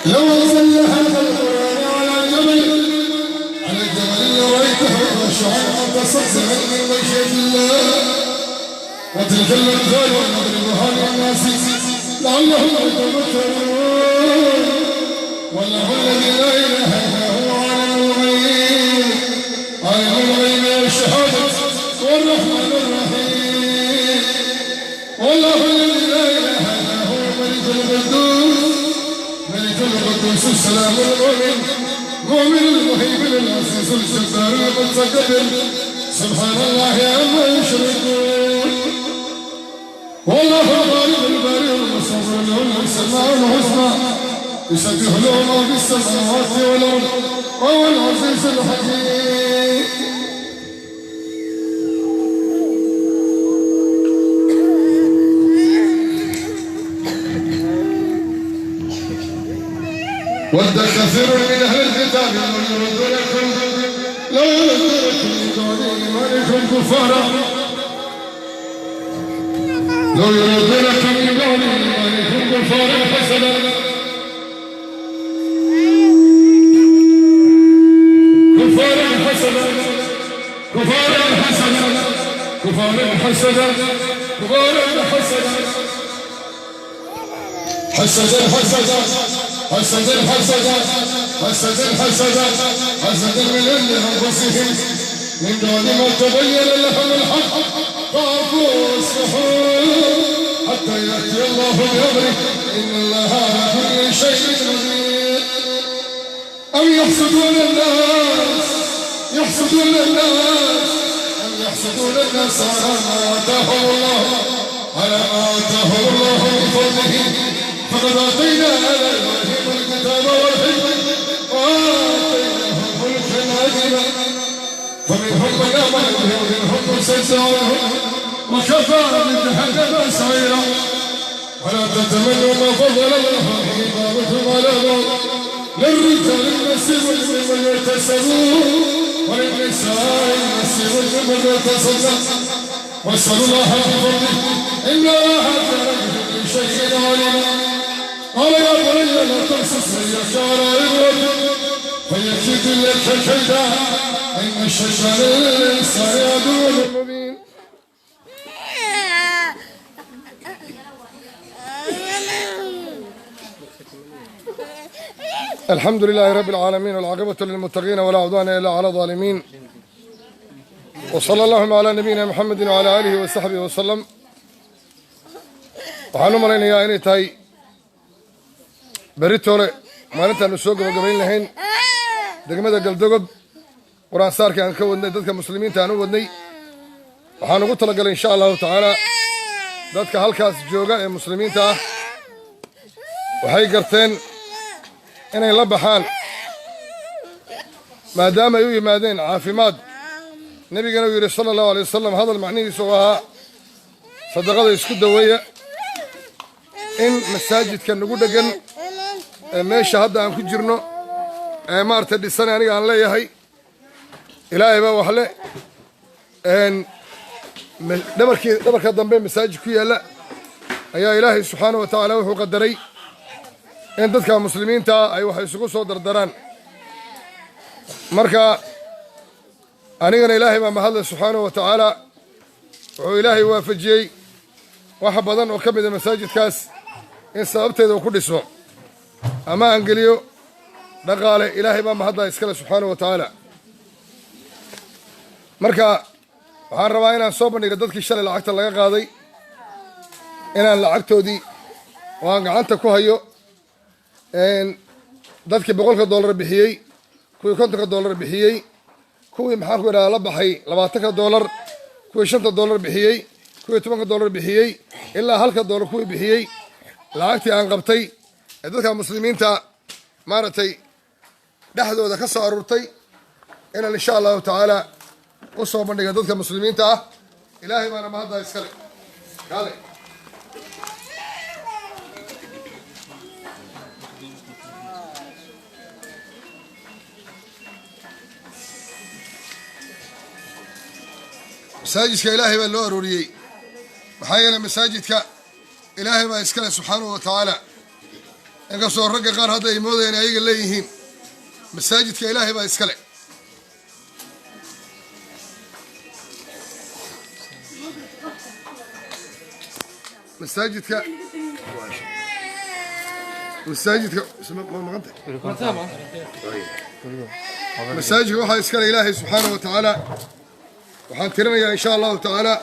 لو أنزلنا هذا القرآن على جبل لرأيته خاشعا متصدعا من خشية الله. وتلك الأمثال نضربها للناس لعلهم يتفكرون. والله الذي لا إله إلا هو عالم الغيب، عالم الغيب والشهادة والرحمن الرحيم. والله الذي لا إله إلا هو الملك القدوس، ملك القدوس السلام المؤمن، مؤمن المهيمن العزيز الجبار المتكبر. سبحان الله عما يشركون. والله الغالب البارئ المصور له الأسماء الحسنى، يسبح له ما في السماوات والأرض وهو العزيز الحكيم. ود كثير من أهل الكتاب لو يردونكم من بعد إيمانكم كفارا، لو يردونكم من بعد إيمانكم كفارا حسدا، كفارا حسدا، كفارا حسدا، كفارا حسدا، كفارا حسدا، حسدا حسدا، حسدا حسدا، حسدا حسدا، حسدا من عند أنفسهم من بعد ما تبين لهم الحق. فاعفوا واصفحوا حتى يأتي الله بأمره، إن الله على كل شيء قدير. أم يحسدون الناس، يحسدون الناس، أم يحسدون الناس على ما آتاهم الله، على ما آتاهم الله من فضله. فقد آتينا آل إبراهيم الكتاب والحكمة وآتيناهم ملكا عظيما. فمنهم من آمن به ومنهم من صد عنه، وكفى بجهنم سعيرا. ولا تتمنوا ما فضل الله به بعضكم على بعض، للرجال نصيب مما اكتسبوا وللنساء نصيب مما اكتسبن. واسألوا الله من فضله، إن الله كان بكل شيء عليما. قال يا بني لا تقصص رؤياك على إخوتك فيكيد لك كيدا، إن الشيطان للإنسان عدو مبين. الحمد لله رب العالمين، والعاقبة للمتقين، ولا عدوان إلا على الظالمين، وصلى اللهم على نبينا محمد وعلى آله وصحبه وسلم. Waxaan u malaynayaa inay tahay beritoole maalintaanu soo gabagabayn lahayn degmada Galdogob qur-aan saarkii aan ka wadnay dadka muslimiinta aan u wadnay. Waxaan ugu talagalay, insha Allahu tacaala, dadka halkaas jooga ee muslimiinta ah waxay garteen inay la baxaan, maadaama ay u yimaadeen caafimaad. Nebigana uu yidhi sala Allahu alay wasalam hadal macnihiisu uu ahaa sadaqada isku daweeya, in masaajidka nagu dheggan ee meesha hadda aan ku jirno ee maaragtay dhisan aniga aan leeyahay, Ilaahay baa wax le, dhabarkii dhabarka dambe masaajid ku yaalla ayaa Ilaahay subxaana wa tacaala wuxuu qadaray in dadka muslimiinta ay wax isugu soo dardaraan. Marka anigana Ilaahay baa mahadle subxaanahu wa tacaala, wuxuu Ilaahay waafajiyey wax badan oo ka mida masaajidkaas in sababteeda uu ku dhismo ama aan geliyo dhaqaale. Ilaahay baa mahadlaa iskale subxaanahu wa tacaala. Marka waxaan rabaa inaan soo bandhigo dadkii shalay lacagta laga qaaday, inaan lacagtoodii oo aan gacanta ku hayo, dadkii $100 bixiyey, kuwii $50 bixiyey, kuwii, maxaan ku idhahdaa, la baxay $20, kuwii $5 bixiyey, kuwii $10 bixiyey, ilaa halka dollar kuwii bixiyey, lacagtii aan qabtay ee dadka muslimiinta maaragtay dhexdooda ka soo aruurtay, inaan insha Allahu tacaala u soo bandhiga dadka muslimiinta ah. Ilaahay baana mahaddaa iskale. Kaale. Masaajidka Ilaahay baa loo arooriyey, maxaa yeeley masaajidka Ilaahay baa iskale subxaanahu wa tacaala. Inkastoo ragga qaar hadda ay moodayaan ayaga leeyihiin, masaajidka Ilaahay baa iskale. Masaajidka ma maqantay? Masaajidka waxaa iskale Ilaahay subxaanahu wa tacaala. Waxaan tirinayaa, insha Allahu tacaala,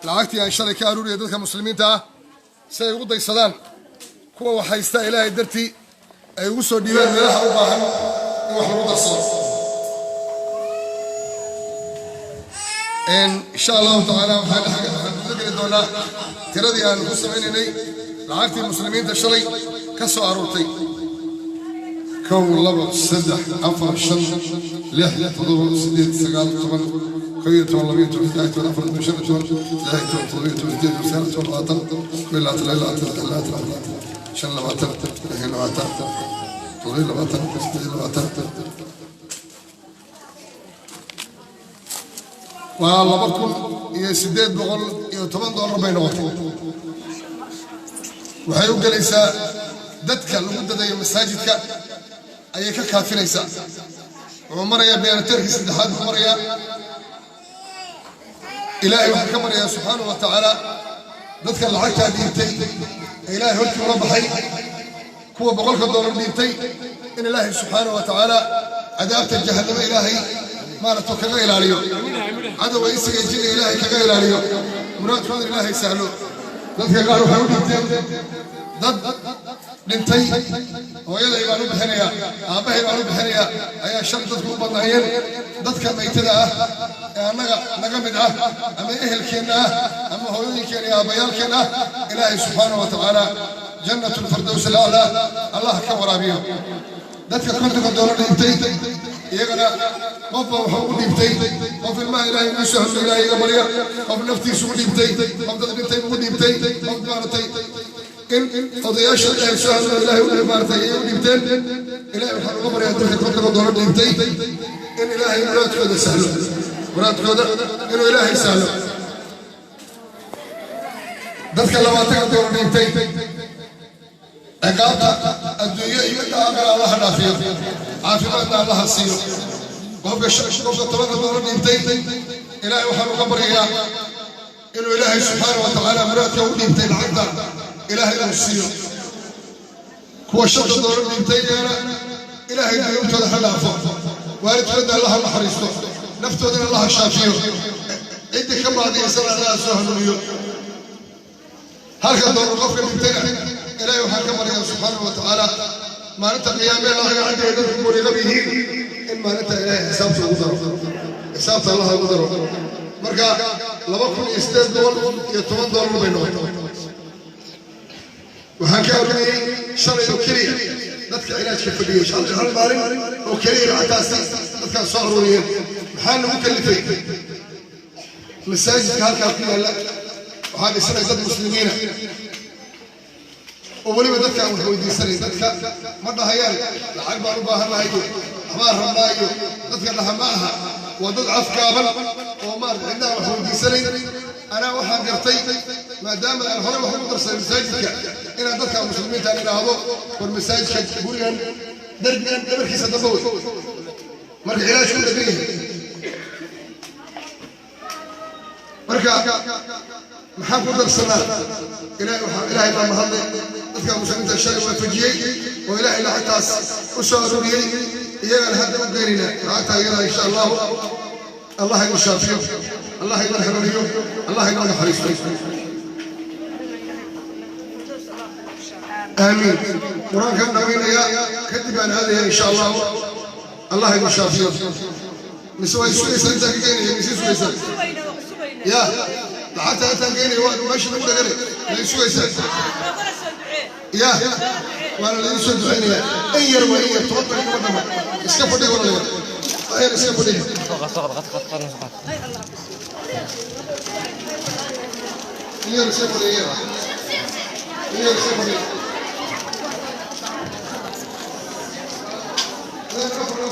lacagtii aan shalay ka aruuriya dadka muslimiinta ah, si ay ugu daysadaan kuwa wax haysta, Ilaahay dartii ay ugu soo dhiibaan meelaha u baahan in wax lagu darsado. Insha Allahu tacaala, waxaan guda geli doonaa tiradii aanu ku samaynaynay lacagtii muslimiinta shalay ka soo aruurtay. 1, 2, 3, 4, 5, 6, 7, 8, 9, 10, 11, 12, 13, 14, 15, 16, 17, 18, 19, 20, 21, 22, 23, 24, 25, 26, 27, 28. Waa $2,810 bay noqotay. Waxay u gelaysaa dadka lagu dadayo masaajidka ayay ka kaafinaysaa. Wuxuu marayaa beerateerkii saddexaad buu marayaa. Ilaahay waxaan ka baryayaa subxaanahu wa tacaala dadka lacagtaa dhiibtay ee Ilaahay hortii ula baxay, kuwa $100 dhiibtay, in Ilaahay subxaanahu wa tacaala cadaabta jahannamo Ilaahay maaragto kaga ilaaliyo, cadowga isaga jinga Ilaahay kaga ilaaliyo, muraadkooda Ilaahay sahlo. Dadka qaar waxay u dhiibteen dad dhintay. Hooyaday baan u bixinayaa, aabbahay baan u bixinayaa ayaa shalay dadku u badnaayeen. Dadka maytada ah ee annaga naga mid ah ama ehelkeenna ah ama hooyooyinkeenna iyo aabbayaalkeenna ah, Ilaahay subxaanahu wa tacaala jannatu lfirdows alaclaa Allah ka waraabiyo. Dadka $50 dhiibtay iyagana qofba wuxuu ugu dhiibtay, qof ilmaha Ilaahay inuu sahlo Ilaahay iga barya, qof naftiisa ugu dhiibtay, qof dad dhintay ugu dhiibtay, qof maaragtay in odayaasha Ilaahay soo hadlo Ilaahay u maaragtay ay u dhiibteen. Ilaahay waxaan uga baryaa dadka $50 dhiibtay in Ilaahay muraadkooda sahlo, muraadkooda inuu Ilaahay sahlo. Dadka $20 dhiibtay, ciqaabta adduunyo iyo midda aakhira Allaha dhaafiyo, caafimaadna Allaha siiyo. Qofka $10 dhiibtay, Ilaahay waxaan uga baryayaa inuu Ilaahay subxaana wa tacaala muraadka u dhiibtay lacagta Ilaahay uu siiyo. Kuwa $5 dhiibtay iyagana Ilaahay dunuubtooda ha dhaafo, waalidkooda Allaha naxariisto, naftoodana Allaha shaafiyo, ciddii ka baadiyaysana Allaha soo hanuuniyo. Halka doolar qofka dhintayna, Ilaahay waxaan ka baryaa subxaanahu wa tacaala maalinta qiyaamee lacaga caddi ay dadku guriqab yihiin in maalinta Ilaahay xisaabta ugu daro, xisaabta Allah ugu daro. Marka $2,810 bay noqotay. Waxaan ka aruuriyey shalay oo keliya dadka cilaajka fadhiyey, shalay hal maalin oo keliya lacagtaasi dadkaas soo aruuriyeen. Maxaa nagu kalifay? Masaajidka halkaa ku yaalla waxaa dhisanay dad muslimiina oo weliba dadka aan wax weydiisanay. Dadka ma dhahayaan lacag baan u baahannahay iyo waxbaan rabnaa iyo dadka dhaha ma aha. Waa dad afgaaban oo maarata cidnaha wax weydiisanayn. Anaa waxaan gartay, maadaama aan horey wax ugu darsaday masaajidka, inaan dadka muslimiinta aan idhaahdo, war masaajidka gurigan darbigan dhabarkiisa dambe wey, marka cilaajku dhagan yahay. Marka maxaan ku darsanaa? Ilahay waxaa, Ilaahay baa mahadlay, dadka muslimiinta shalay waafajiyey oo Ilaahay lacagtaas u soo aruuriyey. Iyagana hadda u geynayna lacagta iyada, insha Allahu. Allah inuu shaafiyo, Allah inoo hanuuniyo, Allah inoo naxariisto. Aamiin. Qur-aankaan dhamaynayaa, kadib baan aadaya, insha Allahu. Allah inuu shaafiyo. Mise way sugaysaa intaan ka geynaya? Mise sugaysaa ya lacagta intaan geynaya? Waa meesha lagu dhaganay, may sugaysaa? Ya, waana laidin soo ducaynayaa. In yar waa in yar, 10 daqiiqo dhama. Iska fadhiga walaalayaal, waa yar, iska fadhiga. Soo qad, qad, qad, qad, soo qad. In yar iska fadhiga, in yar iska fadhiga. In yar iska fadhiga.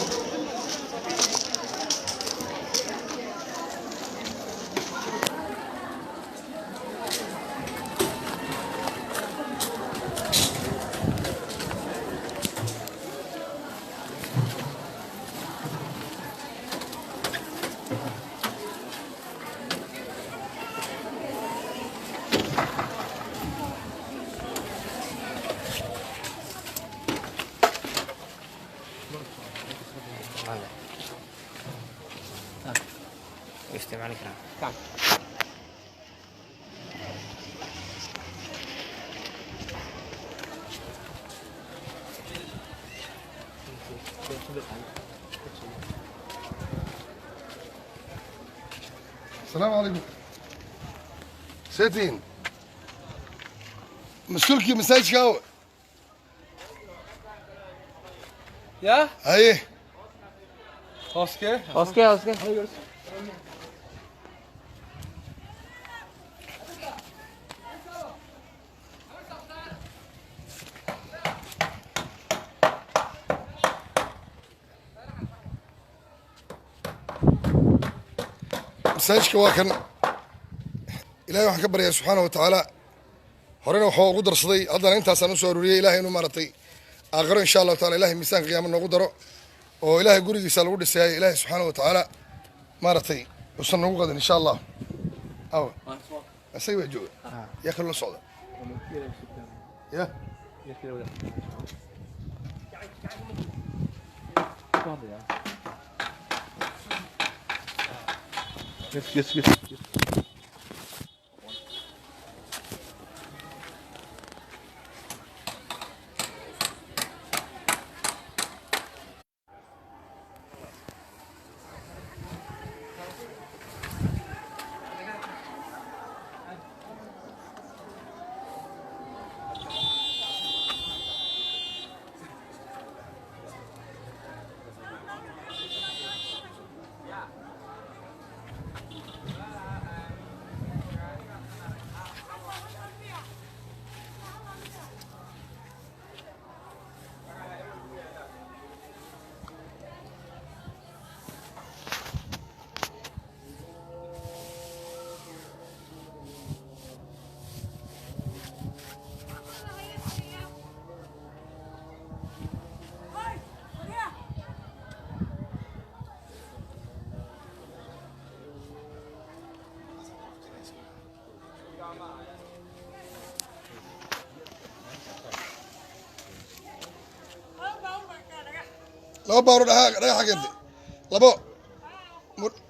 Fiican karaan. Kac. السلام عليكم. سيتين مسؤولكي مساجك هو. Ya? Haye. Hoske. Hooskee hooskee. Masaajidka waa kan. Ilahay waxaan ka baryaa subxaana wa tacaala, horena waxaa ugu darsaday, haddana intaasaan usoo aruuriyay, Ilahay inuu maaragtay aakhiro insha Allahu taala Ilahay miisaanka qiyaamo noogu daro, oo Ilahay gurigiisa lagu dhisayay, Ilahay subxaana wa tacaala maaragtay usan noogu qadin insha Allah. Aw isaga baa jooga, yaa kaloo la socda ya. Yes, yes, yes. Laba baaro dhagaxa keentay labo.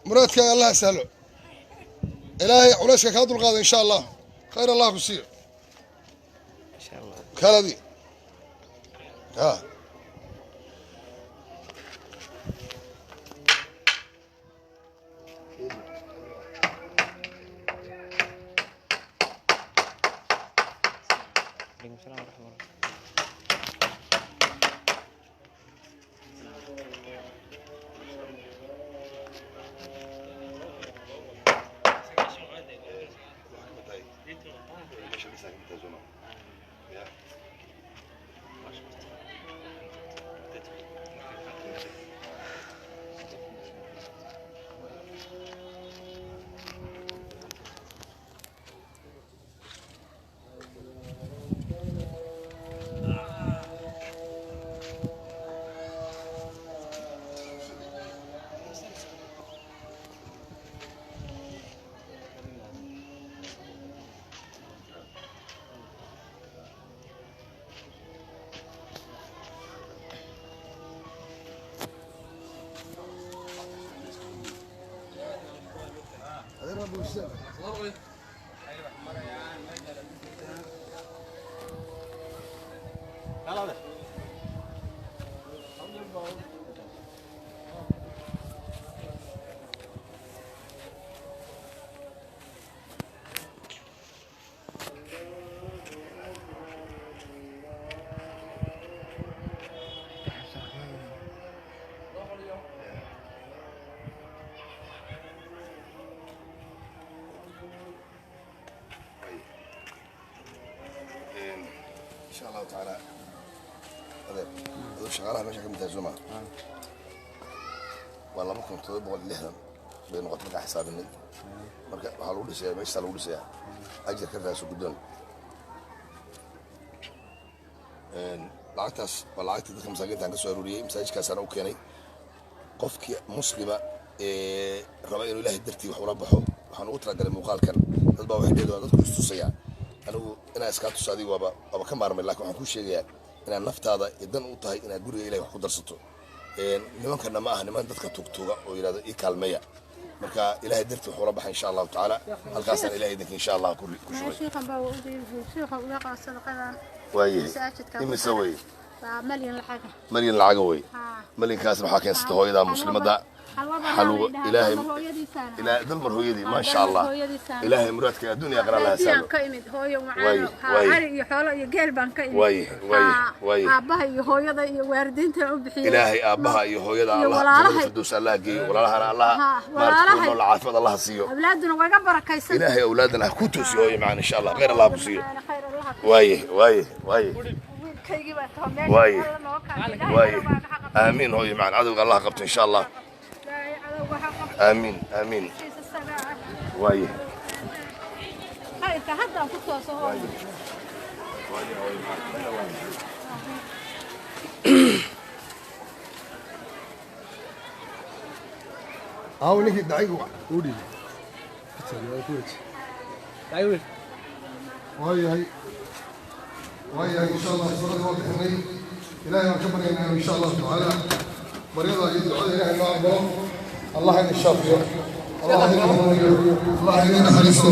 Muraadkaaga Allah sahlo, Ilaahay culayska kaa dulqaada insha Allah, khayr Allah ku siiyo. Insha Allah. Kaaladii ha. Calaykum salaam waraxmatullah. Insha Allahu tacaala, adeer, aduu shaqaalaha meesha ka mid tahay, sooma? Waa 2760 bay noqotay markaa xisaabinay. Marka waxaa lagu dhisayaa meeshaa lagu dhisayaa, ajar ka raaso guddoon. Lacagtaas waa lacagtii dadka masaakiinta aan ka soo aruuriyey, masaajidkaasaana u keenay. Qofkii muslima ee raba inuu Ilaahay dartii wax ula baxo, waxaan ugu talagalay muuqaalkan. Dad baa waxay dhihi doonaan dadku istusayaa. Anigu inaa iskaa tuso adigu waaba ka maarmay, laakiin waxaan kuu sheegayaa inaad naftaada dan u tahay inaad guriga Ilahay wax ku darsato. Nimankana ma aha niman dadka tugtuga oo yidhahdo ii kaalmeeya. Marka Ilaahay dartii wuxuu la baxay, insha Allahu tacaala, halkaasaan Ilahay idinka, insha Allah, ku shubay. Shiikhan baa u dhiibay, shiikha uga qaad sadaqadan. Waayahay. Masaajidka ku Imise wey? Waa malyan lacaga. Malyan lacaga wey? Haa. Malyankaasna waxaa keensatay hooyada muslimadda. Xalwo Ilaahay ilaa Dalmar hooyadii, maasha Allah. Ilaahay muraadka adduun iyo aakhira Allah Baadiyaan sahlo. ka imid, hooyo. Waaye, Macaano waaye. ari iyo xoolo iyo geel baan ka imid. Waaye, waaye, Haa, waaye. Aabbaha iyo hooyada iyo waalidiinta u bixiyey. Ilaahay aabbaha iyo hooyada iyo Allah walaalahay. jannada firdaws Allah geeyo, walaalahana Allah Haa, maaragtay walaalahay. nool caafimaad Allah siiyo. Awlaaduna waa iga barakaysan. Ilaahay awlaadana ha ku toosiyo, hooyo macaan, insha Allah khayr Allah ku siiyo. Macaano, khayr Allah. Waaye, waaye, waaye. Wiilkaygii baa taho meesha. Waaye. Alla noo kaalay. Ilaahay Waaye. cadowgaaga ha qabto. Aamiin, hooyo macaan, cadowga Allah qabto, insha Allah. Ilaahay cadowga ha qabto. Aamiin, aamiin. Isaga ah. Waaye. Khayrka haddaan ku tooso, hooyo. Waaye, hooyo macaan, khayr Allah ku siiyo. Aaw ninkii dhacay? U dhiibay. Waa ku wareeji. Lacag weyn. Waayahay, waayahay, insha Allah sadaqada waa bixinay. Ilaahay waan ka baryaynaa inuu, insha Allahu tacaala, baryada iyo ducada Ilaahay noo aqbalo. Allah idin shaafiyo, Allah idin hanuuniyo, Allah idin naxariisto.